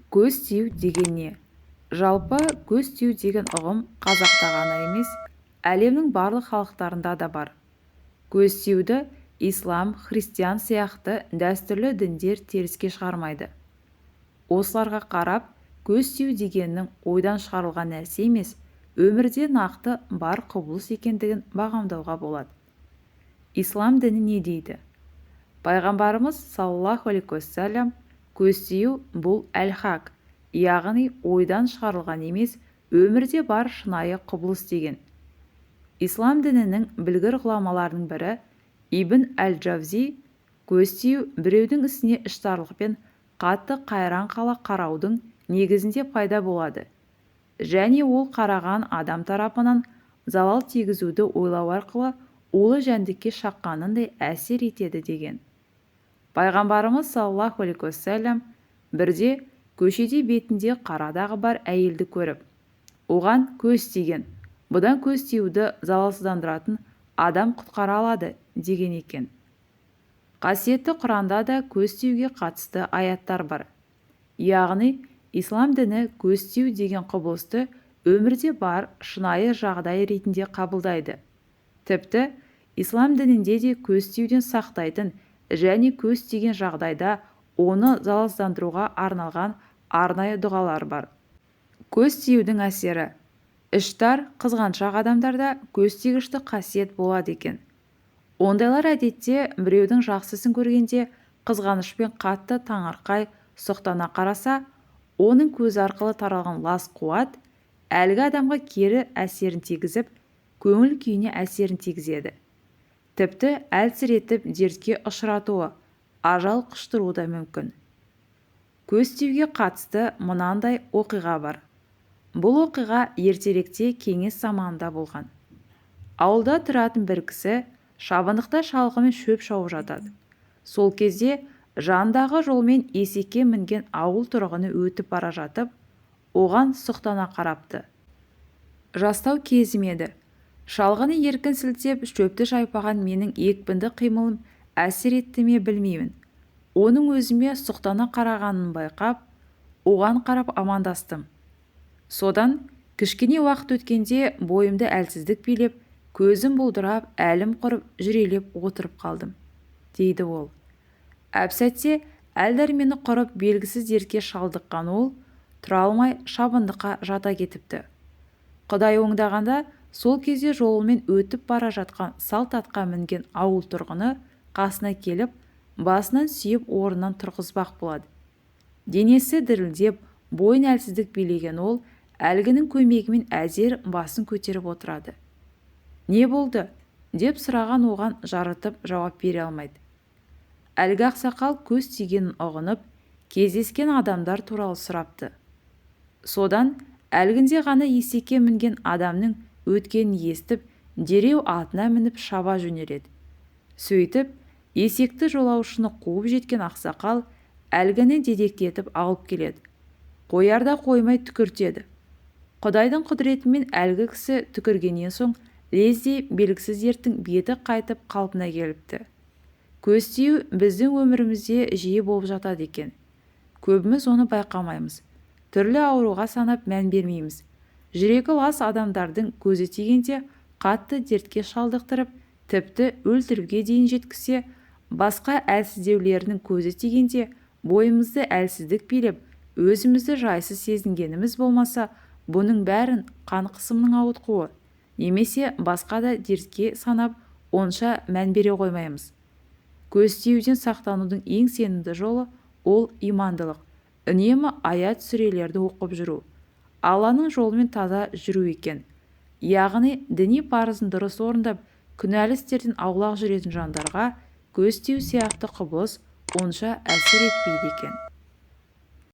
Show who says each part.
Speaker 1: Көз тию деген не? Жалпы, көз тию деген ұғым қазақта ғана емес, әлемнің барлық халықтарында да бар. Көз тиюді ислам, христиан сияқты дәстүрлі діндер теріске шығармайды. Осыларға қарап, көз тию дегеннің ойдан шығарылған нәрсе емес, өмірде нақты бар құбылыс екендігін бағамдауға болады. Ислам діні не дейді? Пайғамбарымыз саллаллаху алейхи уассалам: «Көз тию бұл әл-хақ, яғни ойдан шығарылған емес, өмірде бар шынайы құбылыс», – деген. Ислам дінінің білгір ғұламаларының бірі Ибн әл-Джавзи: «Көз тию біреудің ісіне іштарлықпен қатты қайран қала қараудың негізінде пайда болады және ол қараған адам тарапынан залал тигізуді ойлау арқылы улы жәндікке шаққанындай әсер етеді», – деген. Пайғамбарымыз саллаллаху алейхи уассалам бірде көшеде бетінде қара дағы бар әйелді көріп, оған көз тиген. «Бұдан көз тиюді залалсыздандыратын адам құтқара алады», – деген екен. Қасиетті Құранда да көз тиюге қатысты аяттар бар. Яғни ислам діні көз тию деген құбылысты өмірде бар шынайы жағдай ретінде қабылдайды. Тіпті ислам дінінде де көз тиюден сақтайтын және көз тиген жағдайда оны залалсыздандыруға арналған арнайы дұғалар бар. Көз тиюдің әсері. Іштар, қызғаншақ адамдарда көз тигіштік қасиет болады екен. Ондайлар әдетте біреудің жақсы ісін көргенде қызғанышпен қатты таңырқай, сұқтана қараса, оның көзі арқылы таралған лас қуат әлгі адамға кері әсерін тигізіп, көңіл күйіне әсерін тигізеді. Тіпті әлсіретіп, дертке ұшыратуы, ажал құштыруы да мүмкін. Көз тиюге қатысты мынандай оқиға бар. Бұл оқиға ертеректе, кеңес заманында болған. Ауылда тұратын бір кісі шабындықта шалғымен шөп шауып жатады. Сол кезде жанындағы жолмен есекке мінген ауыл тұрғыны өтіп бара жатып, оған сұқтана қарапты. «Жастау кезім еді. Шалғыны еркін сілтеп, шөпті жайпаған менің екпінді қимылым әсер етті ме, білмеймін. Оның өзіме сұқтана қарағанын байқап, оған қарап амандастым. Содан кішкене уақыт өткенде бойымды әлсіздік билеп, көзім бұлдырап, әлім құрып, жүрелеп отырып қалдым», – дейді ол. Әп-сәтте әл-дәрмені құрып, белгісіз дертке шалдыққан ол тұра алмай, шабындыққа жата кетіпті. Құдай оңдағанда, сол кезде жолымен өтіп бара жатқан салт атқа мінген ауыл тұрғыны қасына келіп, басынан сүйіп, орнынан тұрғызбақ болады. Денесі дірілдеп, бойын әлсіздік билеген ол әлгінің көмегімен әзер басын көтеріп отырады. «Не болды?» деп сұраған оған жарытып жауап бере алмайды. Әлгі ақсақал көз тигенін ұғынып, кездескен адамдар туралы сұрапты. Содан әлгінде ғана есекке мінген адамның өткенін естіп, дереу атына мініп шаба жөнеледі. Сөйтіп есекті жолаушыны қуып жеткен ақсақал әлгіні дедектетіп алып келеді. Қоярда қоймай түкіртеді. Құдайдың құдіретімен әлгі кісі түкіргеннен соң лезде белгісіз дерттің беті қайтып қалпына келіпті. Көз тию біздің өмірімізде жиі болып жатады екен. Көбіміз оны байқамаймыз, түрлі ауруға санап, мән бермейміз. Жүрегі лас адамдардың көзі тигенде қатты дертке шалдықтырып, тіпті өлтіруге дейін жеткізсе, басқа әлсіздеулерінің көзі тигенде бойымызды әлсіздік билеп, өзімізді жайсыз сезінгеніміз болмаса, бұның бәрін қан қысымының ауытқуы немесе басқа да дертке санап, онша мән бере қоймаймыз. Көз тиюден сақтанудың ең сенімді жолы – ол имандылық, үнемі аят, сүрелерді оқып жүру, Алланың жолымен таза жүру екен. Яғни діни парызын дұрыс орындап, күнәлі істерден аулақ жүретін жандарға көз тию сияқты құбылыс онша әсер етпейді екен.